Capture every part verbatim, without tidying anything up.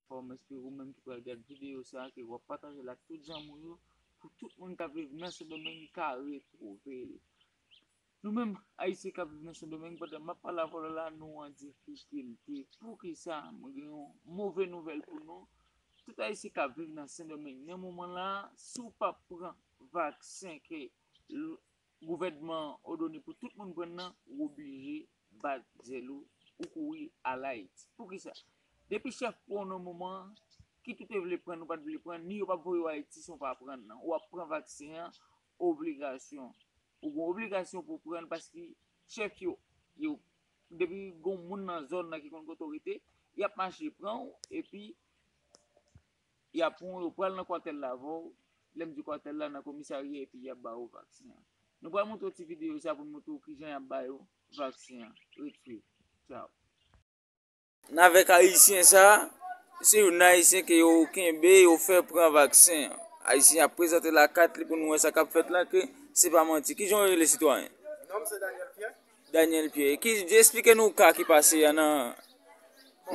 fò m espere ou menm ki pral gade videyo sa a, ke w ap pataje l ak tout zanmi w yo, pou tout moun k ap viv nan Sendomeng ka retwouve l. Nou menm, Ayisyen k ap viv nan Sendomeng, pandan m ap pale avè w la, nou an difikilte. Poukisa? Mwen gen yon move nouvèl pou nou. Tout Ayisyen k ap viv nan Sendomeng, nan moman la, si w pa pran vaksen ke l- gouvènman an òdone pou tout moun pran nan, ou oblije bat zèl ou, ou kouri al Ayiti. Poukisa? Depi chèf pran nan moman an, kit ou te vle pran l ou pa t vle pran l, ni yo p ap voye w Ayiti san w pa pran l nan. Ou ap pran vaksen an, obligasyon. Ou gen obligasyon pou w pran l paske chèf yo, yo, depi gen moun nan zòn nan ki konn kote w rete, y ap mache pran w, epi y ap pran w, yo pral nan kwatèl la avè w. Lè m di kwatèl la, nan komisarya, epi y ap ba yo vaksen an. Nou pral montre w ti videyo sa pou n montre w kijan y ap ba yo vaksen an. Ret swiv. Tchaw. N avèk Ayisyen sa, se youn nan Ayisyen ke yo kenbe, yo fè pran vaksen an. Ayisyen ap prezante lakat li pou nou wè sa k ap fèt la, ke se pa manti. Kijan w rele, sitwayen? Non m se Daniel Pierre. Daniel Pierre, ki, eksplike nou ka ki pase a nan,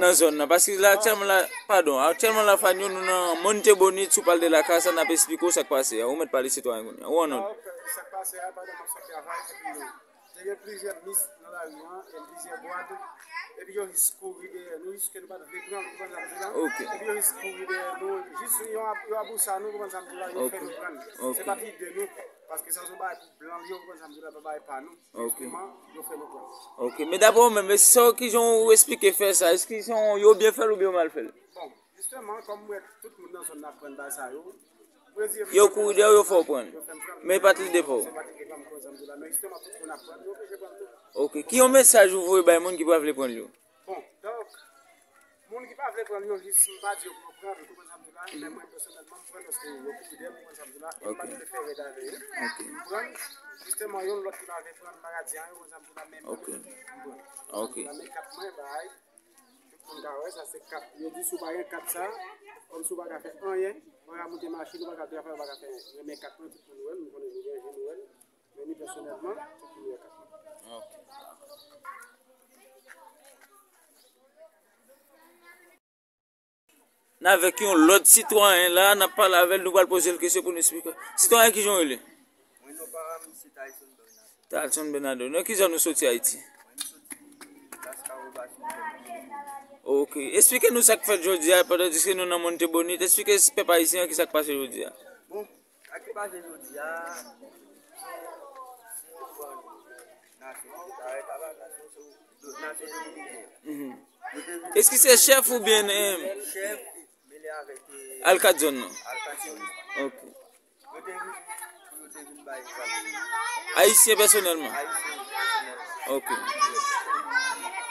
nan zòn nan. Paske la, aktyèlman la, padon, aktyèlman la, Fanyo, nou nan Monte Bonite, si w pale de lakay sa, n ap eksplike w sa k pase a. Ou mèt pale, sitwayen, kounye a. Ou an nòd. Ah, ok. Sa k pase a, pandan m ap sot travay, epi te gen plizyè mis nan lari an, e plizyè bwat, epi yo jis kouri dèyè nou, jiske nou pa t vle pran, ou konprann sa m di la? Ok. Epi yo jis kouri dèyè nou, jis yo, yo abousa nou, ou konprann sa m di la, yo fè nou pran. Ok. Se pa t lide nou, paske sa se yon bagay pou blan li, ou konprann sa m di la, pa bagay pa nou. Ok. Jisteman, yo fè nou pran. Ok, men daprè w menm, e sa w, kijan w eksplike fè sa? Èske se yon, yo byen fè l oubyen yo mal fè l? Bon, jisteman, kòm m wè tout moun nan zòn nan ap pran bagay sa yo, mwen di yo kouri dèyè w, yo fè w pran l. Men e pa t lide pa w. Se pa t lide pa m, konn sa m di la, men jisteman, tout moun ap pran l, yo oblije pran l tou. Ok, ki yon mesaj ou voye bay moun ki pa vle pran l yo? Bon, donk, moun ki pa vle pran l yo, jis m pa di yo pou yo pran l, ou konprann sa m di la, men mwen pèsonèlman, m pran l paske yo kouri dèyè m, ou konn sa m di la, e m pa t vle fè rèd avè yo. Ok. M pran l, jisteman, yon lòt ki pa vle pran l, m pa ka di anyen, ou konn sa m di la, men mwen menm, m pran l. Ok. M pran l, men kat mwen, bay, tout moun ka wè, sa se kat. Yo di si w pa gen kat sa, kòmsi w pa ka fè anyen, ou pa ka moute machin, ou pa ka travay, ou pa ka fè anyen. Men kat mwen, tout moun wè l, m konnen nou gen, nou wè l. Men li pèsonèlman, se pou yo ka. Ok. N avèk yon lòt sitwayen la, n ap pale avè l, nou pral poze l kesyon pou n eksplike. Sitwayen, kijan w rele? Mwen, non pa m, se Tyson Bernardo. Tyson Bernardo. Nan ki zòn ou soti Ayiti? Mwen, m soti Las Caobas, m soti. Ok. Eksplike nou sa k fèt jodi a, pandan diske nou nan Monte Bonite. Eksplike pèp ayisyen an ki sa k pase jodi a. Bon, Sa ki pase jodi a, si w pran nasyon, sa wè, sa pa nasyon, se nasyon dominiken. Mhm. Èske se chèf oubyen, eh, chèf mele avèk, eh, alkad zòn nan? Alkad zòn nan. Ok. Yo te vin pou yo te vin bay vaksen. Ayisyen pèsonèlman? Ayisyen pèsonèlman. Ok.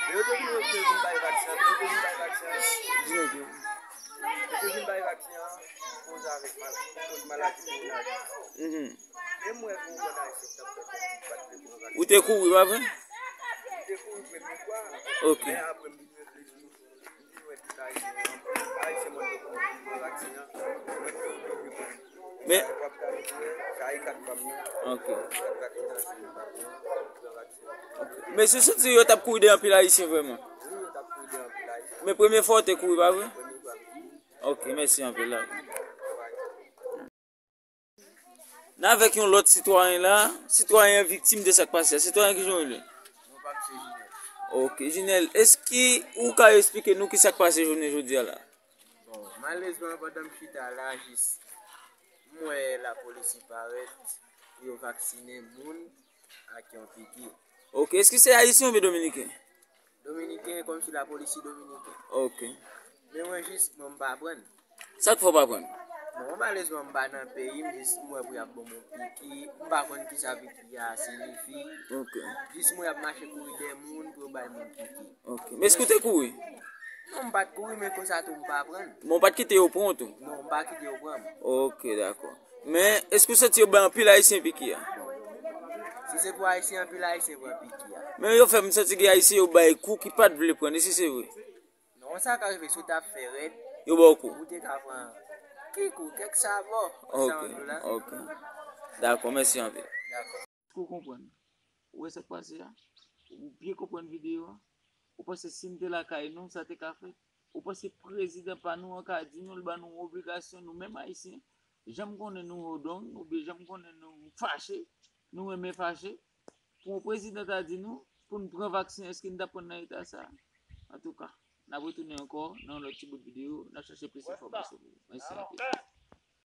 Men yo te vin, yo te vin bay vaksen, men yo te vin bay vaksen. Yo te vin bay vaksen an pou koz avèk mal-, pou koz maladi pou maladi. Mhm. Men m wè gon bann ayisyen k t ap fè kòmsi yo pa t vle pran vaksen. Ou te kouri, pa vre? M te kouri premye fwa. Ok. Men apre m vin reflechi, m vin wè tout ayisyen, ayisyen mwen te kouri pou pran vaksen an. Mwen te oblije pran. Men w ap gade, sa e kat pa m nan. Ok. Kat vaksinasyon pa m nan, m pran vaksen. Ok. Men si w santi yo t ap kouri dèyè anpil ayisyen vrèman? Wi, yo t ap kouri dèyè anpil ayisyen. Men premye fwa w te kouri, pa vre? Premye fwa m te kouri. Ok, mèsi anpil la. N avèk yon lòt sitwayen la. Sitwayen an viktim de sa k pase a. Sitwayen, kijan w rele? Non pa m se Jinèl. Ok, Jinèl, èske ou ka eksplike nou ki sa k pase jounen jodi a la? Bon, malerezman, pandan m chita la, jis m wè lapolis parèt pou yo vaksinen moun ak yon piki. Ok, èske se ayisyen oubyen dominiken? Dominiken, kòmsi lapolis dominiken. Ok. Men mwen jis, mwen m pa pran. Sa k fè w pa pran? Bon, malerezman, m pa nan peyi m, jis m wè pou y ap ban m yon piki. M pa konn kisa piki a siyifi. Ok. Jis m wè y ap mache kouri dèyè moun pou yo bay moun piki. Ok. Men èske w te kouri? Non, m pa t kouri, men konsa tou m pa pran. Men w pa t kite yo pran w tou? Non, m pa kite yo pran m. Ok, dakò. Men, èske w santi yo bay anpil ayisyen piki a? Si se pou ayisyen, anpil ayisyen pran piki a. Men yo fè m santi gen ayisyen yo bay kou ki pa t vle pran, èske se vre? Non, sa ka rive, si w t ap fè rèd, yo ba w kou. Ou te ka pran ki kou, kèk sa ba w. Ok, ok. Dakò, mèsi anpil. Dakò. Èske w konprann? Ou wè sa k pase a? Ou byen konprann videyo a? Ou panse si n te lakay nou, sa te ka fèt? Ou panse prezidan pa nou an ka di nou, l ban nou yon obligasyon, nou menm Ayisyen, jan m konnen nou hodong, oubyen jan m konnen nou fache, nou renmen fache, pou yon prezidan ta di nou, pou n pran vaksen, èske n t ap pran nan eta sa? Antouka, n ap retounen ankò nan yon lòt ti bout videyo, n ap chache plis enfòmasyon pou ou. Mèsi anpil.